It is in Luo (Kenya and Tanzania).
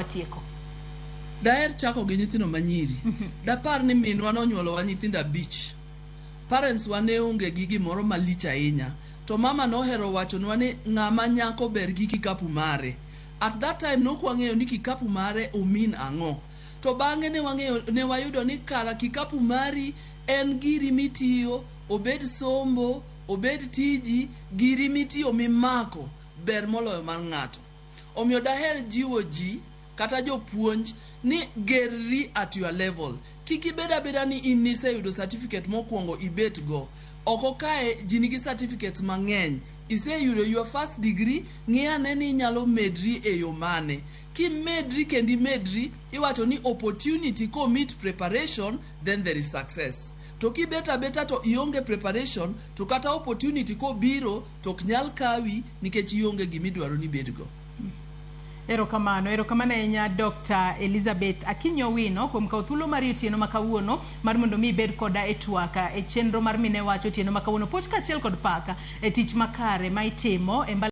watieko. Daher chako gi nyithindo manyiri. Dapar ni minwa nonyuolowa nyithindo 5. Parents wa ne onge gi gimoro malich ahinya. To mama nohero wachonwa ni ng'ama nyako ber gi kikapu mare. At that time nok wang'eyo ni kikapu mare omin ang'o. To bang'e ne wang'eyo ne wayudo ni kara kikapu mari en giri mitiyo, obed sombo, obed tiji, giri mitiyo mimako ber moloyo mar ng'ato. Omiyo daher jiwo ji kata jopuonj ni gerri at your level. Kik ibed abeda ni in niseyudo certificate mokwongo ibet go. Oko kae ji nigi certificates mang'eny. Iseyudo your first degree, ng'i ane ni inyalo medri e yo mane. Kimedri kendo imedri, iwacho ni opportunity ko meet preparation, then there is success. To kibet abeta to ionge preparation, to kata opportunity kobiro to ok nyal kawi nikech ionge gimidwaro ni ibedgo. Erokamano, erokamano ahinya Dr. Elizabeth Akinyi Owino kuom kawo thuolo mari otieno ma kawuono mar mondo mi ibed koda e twak e chenro mar Mine Wacho otieno ma kawuono. Puoch kaachiel kod pak e tich makare ma itimo e mbala.